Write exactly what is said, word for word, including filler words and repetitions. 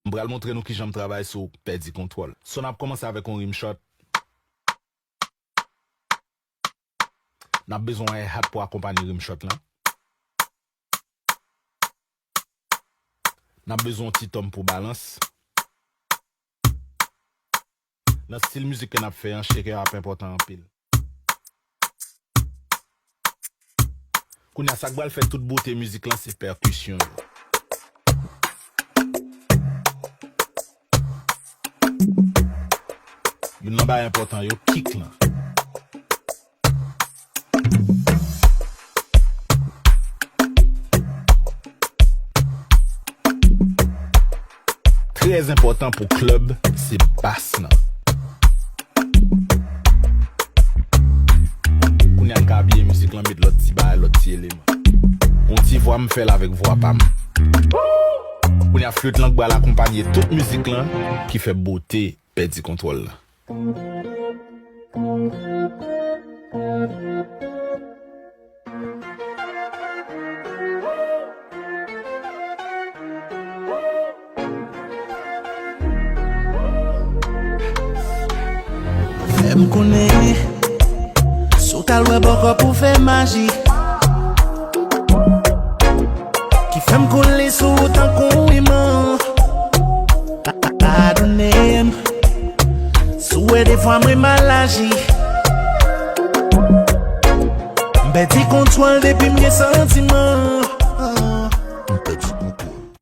M pral montre nou kijan m travay sou pèdi kontwòl. So n ap kòmanse avèk yon rimshot. N ap bezwen yon hi-hat pou akonpanye rimshot lan. N ap bezwen yon ti tom pou balans. Nan stil mizik ke n ap fè an, shaker ap enpòtan anpil. Kounye a, sa k pral fè tout bote mizik lan se pèkisyon yo. Youn nan bagay enpòtan yo, kick lan. Trè enpòtan pou klèb, se bas lan. Kounye a n ka abiye mizik lan, met lòt ti bagay, lòt ti eleman. Yon ti vwa m fè l avèk vwa pa m. Kounye a flit lan k pral akonpanye tout mizik lan ki fè bote pèdi kontwòl lan. Fè m konnen si w t al wè bòkò pou fè maji ki fè m kole sou ou tankou iman. Padone m si w wè defwa mwen mal aji. M pèdi kontwòl depi m gen santiman.